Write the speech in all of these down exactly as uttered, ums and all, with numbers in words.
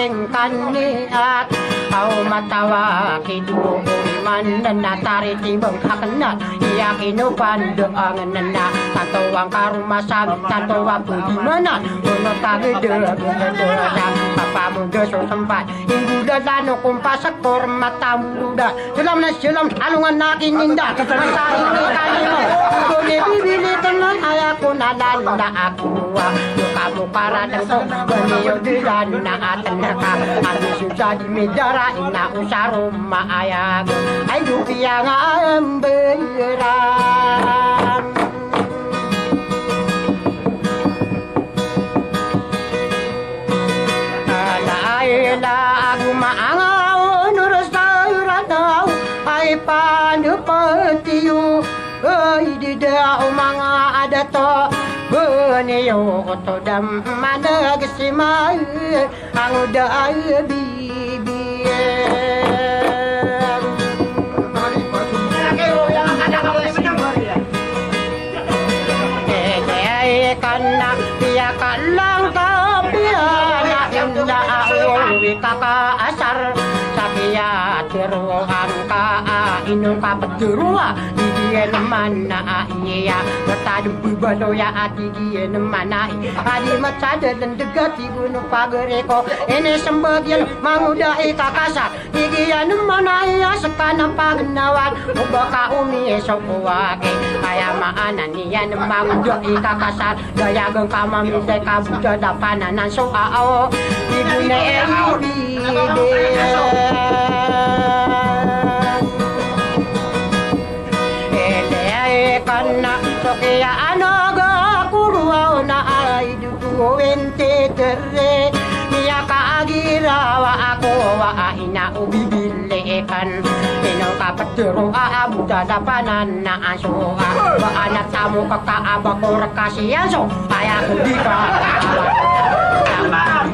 Kaniyat aw matawa ki dowa man na tari ti bangkak na iya kinopandaang na tanto ang karomasan tanto a podimanan ono tagedegedeg na papamoda so tempat inggoda dano kompas kor matamuda. Selam na selam alongan na kininda. Masa ini kanimo. Kone bibili teman aya ko na landa ako. Kamu para tengko. Bani yo di landa atenaka. Ami susa di medara ina usaro maayag. Ay dupiya nga emberan. Ala ay la ago maanga o nurus ta uranaw ay panepetiyo ay dida o manga adato beniyo oto dam manag simay angoda ay bibiyan. Iyakala ngka piya na inda a owi ka ka asar sa kiya tiro angka a ino ka petero a di giyan mana a iya. Betad bebalo ya a di giyan mana i a di matad lendeg a di gono pagari ko ini sembagiyan mangoda i ka kasar. Di giyan mana iya seka na pagnawan o ba ka omi so kowaki aya maana niyan mangoda i ka kasar. Dayag ka mamilay ka butad a pananan so aaw. Di gona e i di Ele ay kana so kiya ano ga kuro na ay duduwin titiri. Niya ka agirawa ako wa a ina o bibilikan. Ino ka petero a abuda da panan na aso a ba anak tamo ka ka aba ko reka siya so aya ko di ka aba.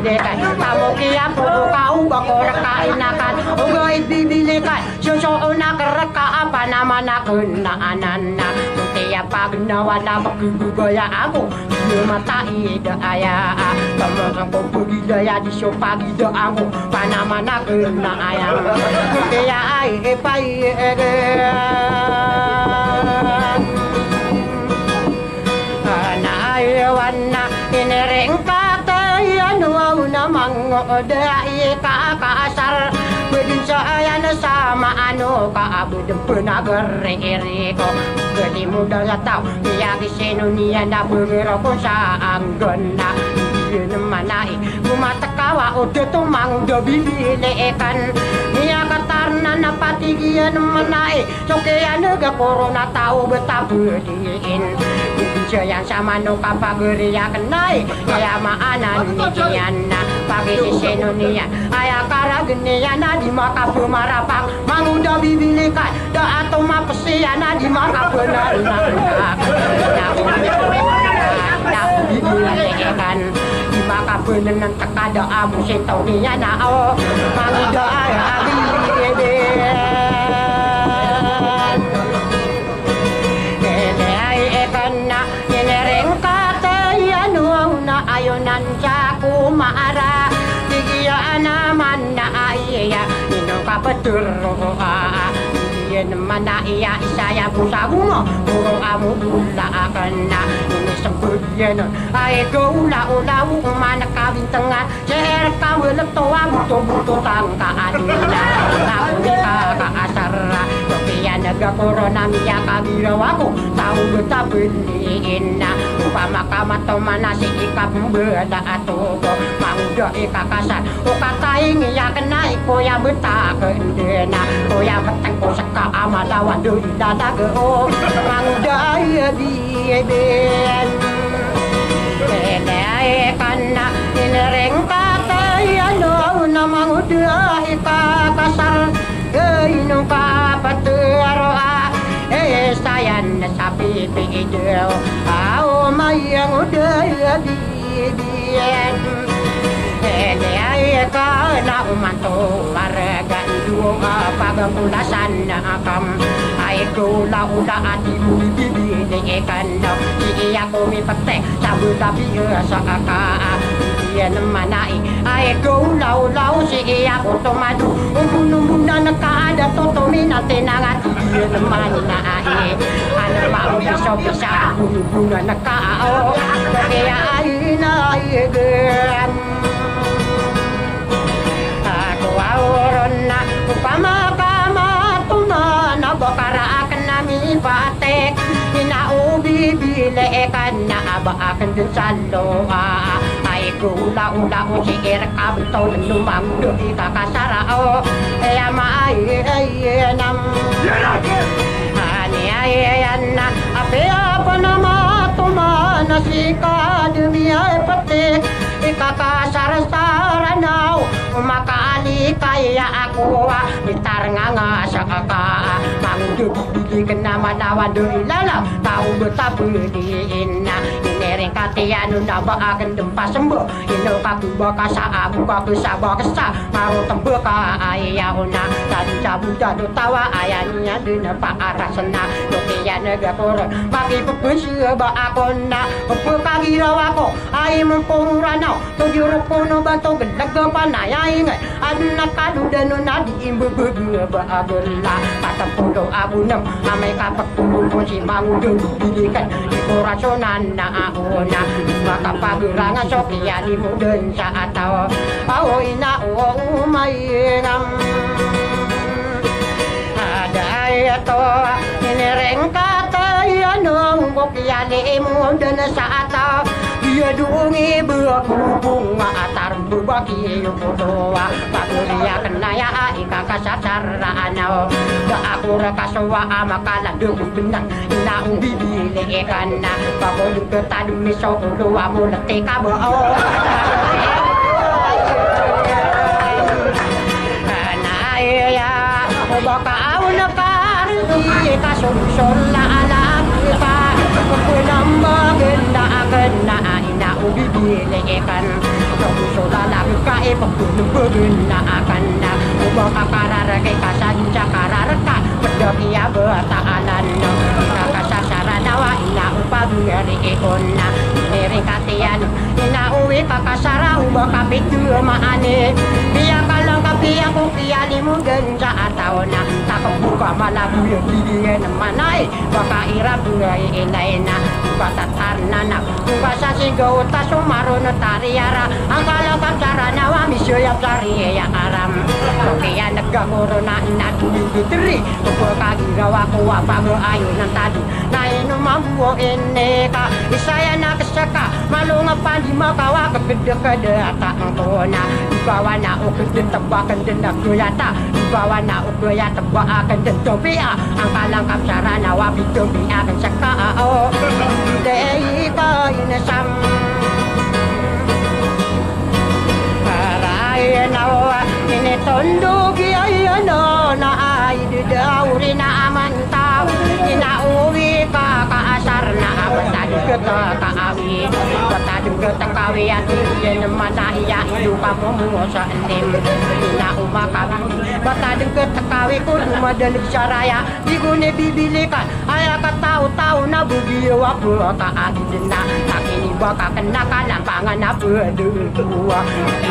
Tamo kiya po ka uba ko reka inakan o ga ibibilikan. Sosoon a kereka a panaman a kenaan a na. Tiya pagnawan a pekebebaya ako. Iyo mataid aya a. Pamangko pegidaya di so pagida ako. Panaman a kenaan aya. Tiya ay ipay egen. Ana ayawan na iniring ka tayan waw na mangoda i ka kasar. Bedin sa ayan sa maano ka abedin penagari iri ko. Bedi modal sa taw iya gisino niyan na bengero ko sa anggon na. Iyan manai gumatekawa o deto mangoda bibilikan. Iya katarna na patigiyan manai. Sokiyan ga korona taw betapediin. Diyan sa mano ka pageriya kenai. Aya maanan niyan na pagisisinoniyan. Aya karageniyan na di makapemarapang. Mangoda bibilikan da ato mapesiyan na di makapenanan. Na bibilikan di makapenanan. Kada amo sintaw niyan a o mangoda ay agibiden. Ede ay ikan na iniring ka tayan waw na ayonan sa ko maara. Tigiya a naman na aya ino ka petero a. Iyan mana iya isa ya bo sa goma. Puro amo dola akan na ini sempediyan. Ay gawla-ula o man kabintengan. Jeer ka weleto a boto-boto tangka adina. Ako di ka kaasar. Sokiyan ga korona miya kabiraw ako. Taw betapediin na. Opama ka mato mana si ikap mbeda ato ko. Mangoda i ka kasar. O kataing iya kenai ko ya betaken dena. Ko ya beteng ko seka a malawan do i dadago. Mangoda i di Eden. Ede ay kana iniring ka tayan waw na mangoda i ka kasar. Ino ka petero a. E sayan sa pipido. Aw mayangoda i di Ede ay kana omanto warga ido a pagkulasan na akam. Ay gawla-ula a di mo bibilikan daw. Di iya ko mipetek sa betapi sa aka. Iyan manai, ai gawlaw-law si iya ko tomado. Ombon-ombonan ka a da totomi na tinangati. Iyan manai, ana maopiso-pisa. Ombon-ombonan ka a o. Kaya ai na iyan. Ako a oron na opama ka matoman a ba ka rakn a mipatik. Ina o bibili ikan na a ba akn dn sa loa. Ay gawlaw-law si irka btol no mangdo i kakasara o. Aya maay ay nam. Ani ay ayan na apiya pn a matoman a si kadmi ay patik. Ikakasar-sar a naw, makaali kaya ako a, mitarnganga sa kaka a, mangdo bibili kna manawan do ilala, taw btapediin na, iniring katiyan o na ba akn dn pasembo, ino ka kbakasa, ako ka ksabakasa, maro tmbka aya ona, tadi sa bota do tawa, aya niyan dn paarasna, do kiyan gakoron, makipepesi ba ako na, pekagiraw ako, Ay mongkororanaw, to di roko no ba to gelag panayay ngay. Adn a kalodan o na di imbebeg ba a gela. Katempo do abonem, amay kapagtulog ko si mangodan di bilikan. Di korasonan na ako na. Makapagerang so kiyalimodan sa ataw. Awo ina o umayngam. Ada ito, iniring katayan o kiyalimodan sa ataw. Iya doong i ba ko bunga atar bebaki yo kotowa. Pagori akn aya a ikakasasar a anaw. Da ako rakasowa a makaladeg o benang. Ina o bibili ikan na. Pagori ketadmi so olo a mo leti ka ba o. Ana iya, o ba ka aw na ka ridi ka solusol a alam ka. Pagpenambagen na aken na ina o bibili ikan. Solusol a alam ka, e pagpenambagen na aken na. O ba ka kararek ka sa di sa kararek ka. Ped a kiyabetaanan no. Ika kasasaranawa ina o pagari ikon na. Iniring katiyan ina o ikakasara o ba ka pito maani. Piya kalangkap iya ko kiyalimodan sa ataw na. Takep o ka malaboy a biliyan manay. Ba ka irap nga iinay na. Ba tatar na na. Ba sa sigaw ta so maron o tariyara. Ang kalangkap saranawa misoyap sariya aram. Kiyaneg a korona ina dumi biteri. Pagkagiraw ako a pagaayon a tadi. Na ino mambo ini ka. Isaya na keseka. Malong a pandi makawa kekedekede ata angkona. Ibawa na o kede tebak kede na kuyata. Ibawa na o kuyata ba a kede tobia. Ang kalangkap saranawa bitobi aken seka a o. Dei ka inesam. Para ina o initondog iya no na ay didawri na aman taw. Ina o ikakaasar na a betad ketekawi. Betad ketekawi a tiyan mana iya indo ka momo sa endim. Ina o makawi. Betad ketekawi ko dumadan saraya. Di ko ni bibili ka. Aya kataw-taw na begiyo a pekaadiden na. Takini ba ka kena kalampangan a pedewa.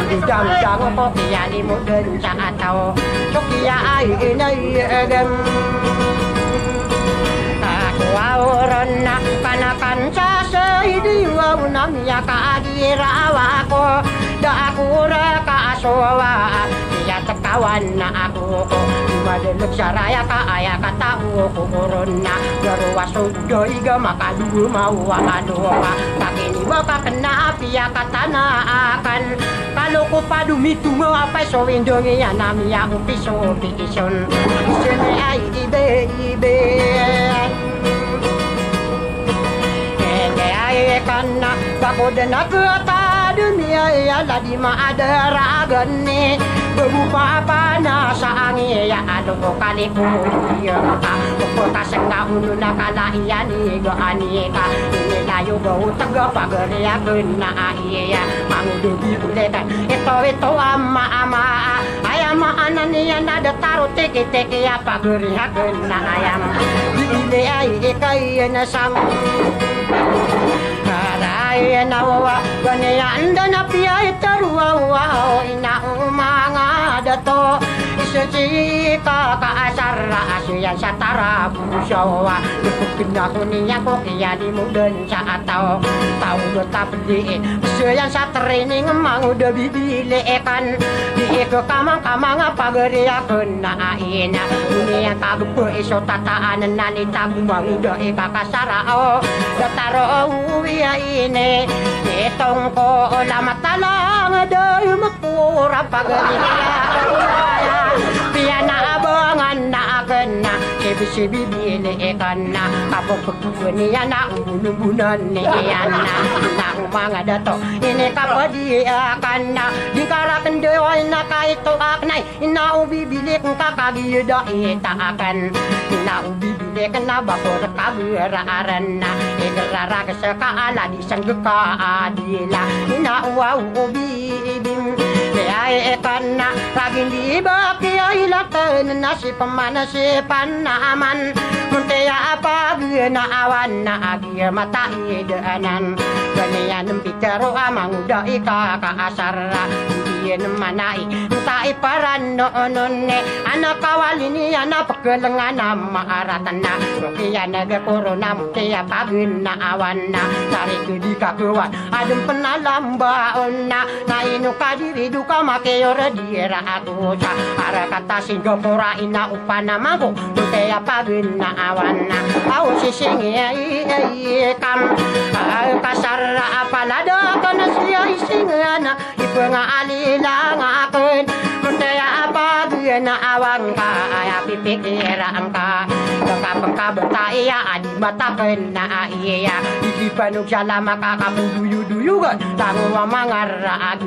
Di dangdang ko kiyalimodan sa ataw. So kiya ay inay egem. Ako a oron na kanakan sa saidiwa o na miyakaadira awa ko. Da ako ra kaasowa. Iya tekawan na ako ko. Di madelek saraya ka aya kataw ko oron na. Garowa so doy ga makadowa mawa adowa. Takini ba ka kena apiya katanaakan. Kalo ko pado mitonga a pay so windong iyan a miyaopiso pitison. Sini ay ibe-ibe. Ende ay kan na bako den a ketad miya iya ladi maadara agani. Bebo pa apa na sa angi iya ado ko kali ko iya. Ko ta senga unu na kala iya ni ga ani ka. Ini layo ba o tega pagari aken na iya. Mangodo di uletan. Ito, ito, ama, ama. Aya maana niyan na da taro tiki-tiki a pagari aken na ayam. Di ile ay ikay na sam. Rai na wawa, gani anda na piya i taruwa wawa, o ina o manga dato. Iso si kaka asar ra, aso iyan sa tarabusa wawa. Depeg na ko niyan ko kiya di mo den sa ataw. Taw do tapedi, iso iyan sa training mangoda bibili ikan. Di iko kamang-kamang a pagari aken na aina. Niyan kagepe iso tataan na ni tago mangoda i kaka sara o. Dataro o uwi a ini. Itong ko o lama talang da i mekura pagari. Piya na abangan na aken na. Sibi-sibi bili ikan na. Kapag Niyan na, umbun-umbunan iyan na, na o manga dato. Ini kapadiyakan na, di karaken deway na kaito aknay. Ina o bibilik ngka kagiya da ita aken. Ina o bibilik na bako reka beraaran na. Igerara ka seka ala di senggeka adila. Ina o aw o bibim. Liyai ikan na, lagin di baki ay latan na si pemana si panaman. Muntiya a pagnawan na agiya mataid anan. Ganiyan mbitaro a mangoda i kaka asar ra. Iyan manai, ntai paran no onon ni. Ana kawali niyan a pekelengan a maaratan na. Iyan a gakoro na muntiya pagnawan na. Tari kedi kakewan. Aden penalambaon na. Na ino kadiri do ka makiyor di ra ako sa. Ara kata Singapura ina o panamangko. Muntiya pagnawan na. Aw sising i, i, i, kam. Aw kasar a palada ka na siya ising na. Ipengaali lang aken. Muntiya pagnawan ka. Aya pipikira angka. Pengka-pengka beta iya adi mataken na iya. Ikipanog salama ka kapoduyo-duyogan. Tango a mangaraag.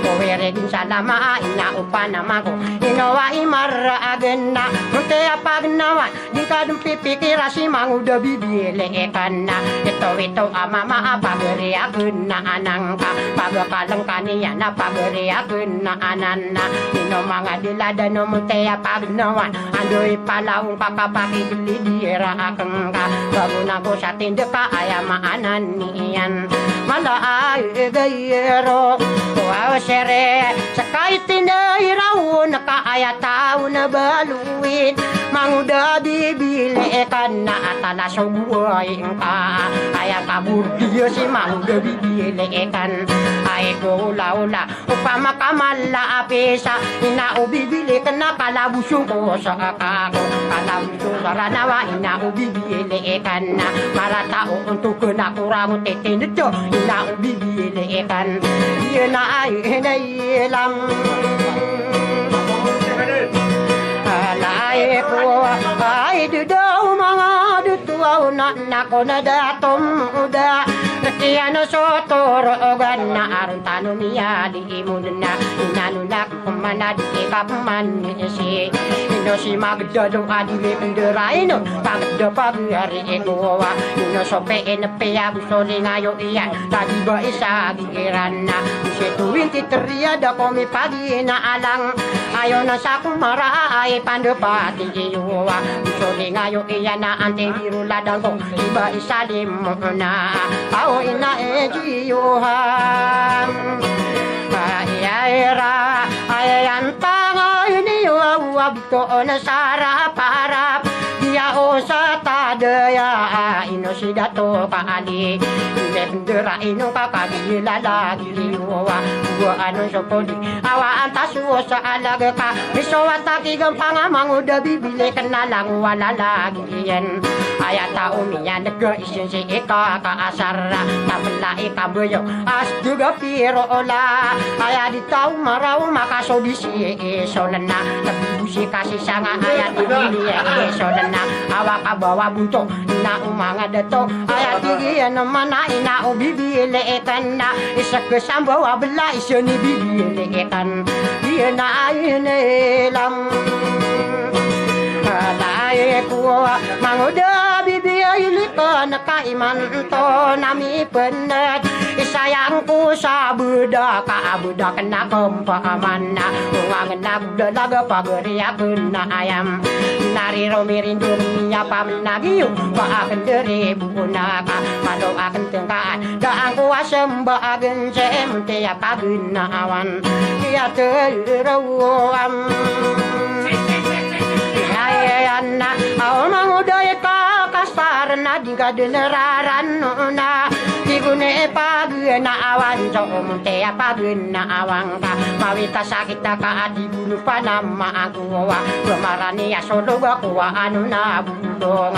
Kowiridin salama a ina o panamangko. Ino a imaraag na. Muntiya pagnawan. Di ka den pipikira si mangoda bibili ikan na. Ito-ito a mama a pagari aken na anan ka. Pagakaleng ka niyan a pagari aken na anan na. Ino manga dila dano muntiya pagnawan. Ando i palaong ka kapakigeli di ra aken ka. Bago na ko sa tindeg ka aya maanan iyan. Mala ay gayero. Waw sere. Seka i tindeg i raon ka aya taw na balo. Win, mangoda bibili ikan na atala so buhay ka. Aya kaburdiyo si mangoda bibili ikan. Ay ko ola-ola, opama ka mala a pisa, ina o bibili ikan na kalaboson ko sa akako. Kalaboson sa Ranawa, ina o bibili ikan na. Marata o ontok na korang o titindeg to, ina o bibili ikan. Iya na ay, ina ilam. Alay ko, ay di daw manga dito aw na, na ko na datom da. Kiyan o so torogan na aron tano miyali imon na. Inano na ko man a di ka pemanisi. Ino si magdado a di mi pendera ino. Pagda pagari ino wa. Ino so pe ino pe a buso lingayo iyan. Tadi ba isa iran na. Isi twenty-three a da ko mipagina alang. Ayo na sa ko mara ay pandapati iyo. Soling ayo iyan na anting biro ladang ko. Iba isa limo na. Aw ina e jiyo ha. Ay ay ra. Ay antang ay niyo. Aw abto na sarap-harap. Diya o sa tadaya. Ino si Dato Kaali. Ine bendera ino kakagilala. Iyo wa, wa ano so podi. Awa antas wo sa alag ka. Miso wa taki gampang a mangoda bibili ka na lang wa lalagiyan. Aya taw miyaneg isin si ika ka asar. Tapela ika beyo. As dega piro ola. Aya di taw maraw makaso di si iso lena. Tabi busi kasi sanga aya di bili iso lena. Awa ka bawa bunto. Na o manga dato, aya tig iyan a mana ina o bibili ikan na, isa ka sambaw a bela isa ni bibili ikan. Iyan a inilam. Alay ko, mangoda bibili ikan. Naka imanto na mipned, isayang ko sa bda ka a bda kna kmpa aman na. Owang na bda laga pagari akn na ayam. Nari romirindur niya pamnagiyo, ba akn dri bo naka. Malo akn tngkaan, daan ko asm ba agn sem tiya pagnawan. Tiya tero am. Ayan na, aw mangoday ka kasar na di ka dn raran na. Di ko ni pagnawan so monte a pagnawan ka. Mawita sakit ka a di ko ni panama ago wa. Bamarani a solog ako wa ano na bulong.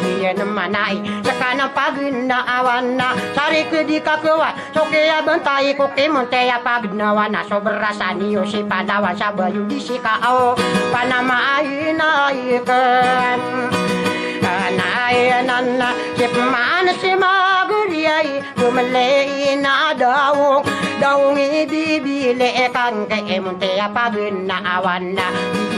Iyan manay, saka na pagnawan na. Sarik di ka kawa. So kiya bantai ko ki monte a pagnawan na so brasa niyo si panawan sa bayo di si ka o panamaay na ikan. Anayan na si pman si maguriyay, gumle na dawong, dawong i bibili kan ki monte a pagnawan na.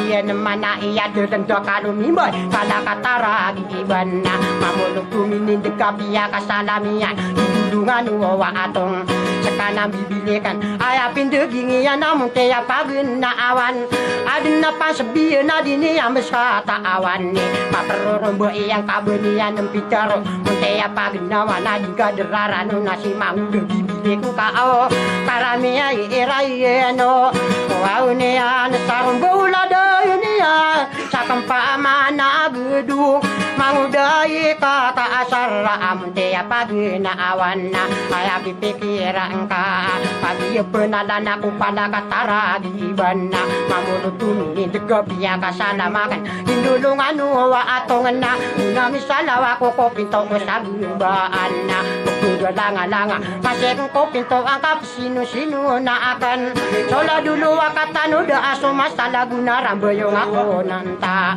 Iyan manay a ddan da kalumimbay, kala katarag iban na mamolog ko minindg ka piya kasalamiyan. Di dulongan o wa atong saka na bibilikan. Aya pindging iyan a monte a pagnawan. Adn a pansbiyan a di niyan bs katawan ni. Paprorombo iyan kabniyan mpitaro. Monte a pagnawan a di ka dn raran na si mangoday bibilik ka o. Karamiya iray eno. Wa oniyan sa rombo lada oniyan. Sakn pa amana a gdong, mangoday ka ka asar a monte a pagnawan na. Aya pipikiran ka, pagiyapn a lana ko pala kataragiban na. Mamolog ko minindg ka piya kasalamakan, di dulongan o wa atong na. Ona misalaw ako ko pinto ko sa gmbaan na. Ko da langa-langa, masik ko pinto angka sino-sino na akan. Sola dolo a katano da a so masalago na rambayong ako nanta.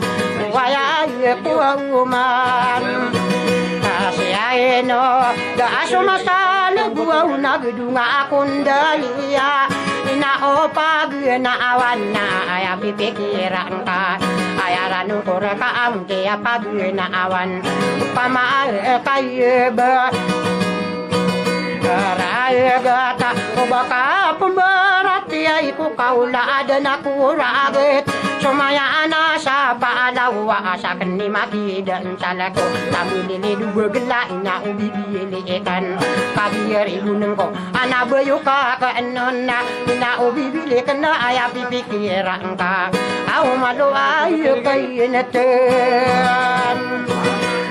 Waya iye ko a oman. Kasi a ino da a so masalago a onagdonga akon daliya. Ina o pagnawan na aya pipikiran ka. Aya rano ko rka am kiya pagnawan. Opama a kaye ba. Karayagata, o ba ka pmbaratiyay ko kaola a dn ako raget. Somayaan a sa paalawa a sakn i makidn sa lako. Tamilili do bagla ina o bibili ikan. Kabiyari boneng ko, ana bayo ka kn on na. Ina o bibili kna aya pipikiran ka. Aw malo a iyo kainatan.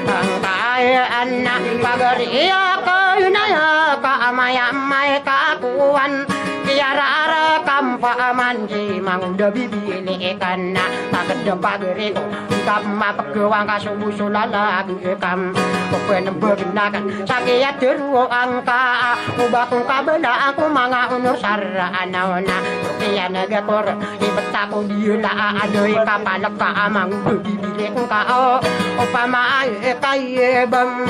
Angkaya ana pagari iya kainaya ka amay-amay ka kowan. Kiyarara kampa aman di mangoda bibili ikan na. Taked pagari ko, di ka mapagawang ka so bo so lalago ikam. Ko pnbagnakan sa kiyatero angka. O ba ko kabala ako manga onor sa raan a ona. Kiyaneg ako ron, ibt ako di ola a adoy ka palka a mangoda bibili ko ka o. Opama a kaye bam.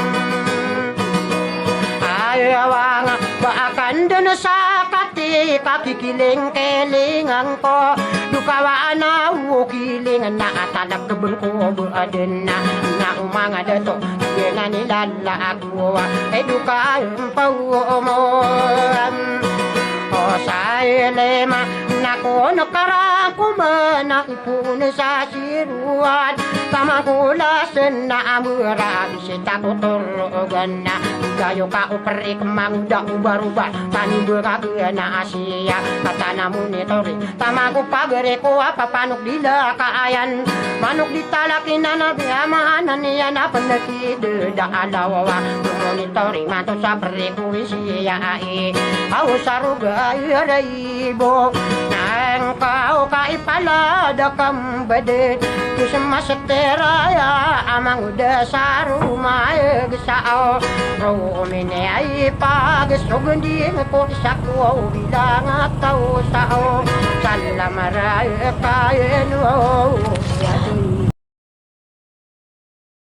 Ay awang ba akan dn sa kati ka kikiling-kilingan ko. Do kawa ana o kiling na a talak bn ko ba adn na. Na o manga dato, iyan a nilala ako. Ay do ka mpaw mo. O sa ilima na ko nakaran ko ba na ipon sa sirowan. Kamangkolas na a mura a bisita ko torogan na. Gayo ka o prik mangoda o baroba. Tani bera kena asiya. Katana monitori. Tama ko pagari ko a papanok di lakayan. Manok di talak inan a biyamahanan iyan a pnakideda a lawawa. Monitori mato sa peri ko isiya ai. Aw sa roga i raibo. Nangkaw ka ipalada kambedi. Ko sa maseteraya a mangoda sa romaeg sa aw. Ro mini ay pagsognding ko sa ko bilang a taw sa aw. Salamara kayen o.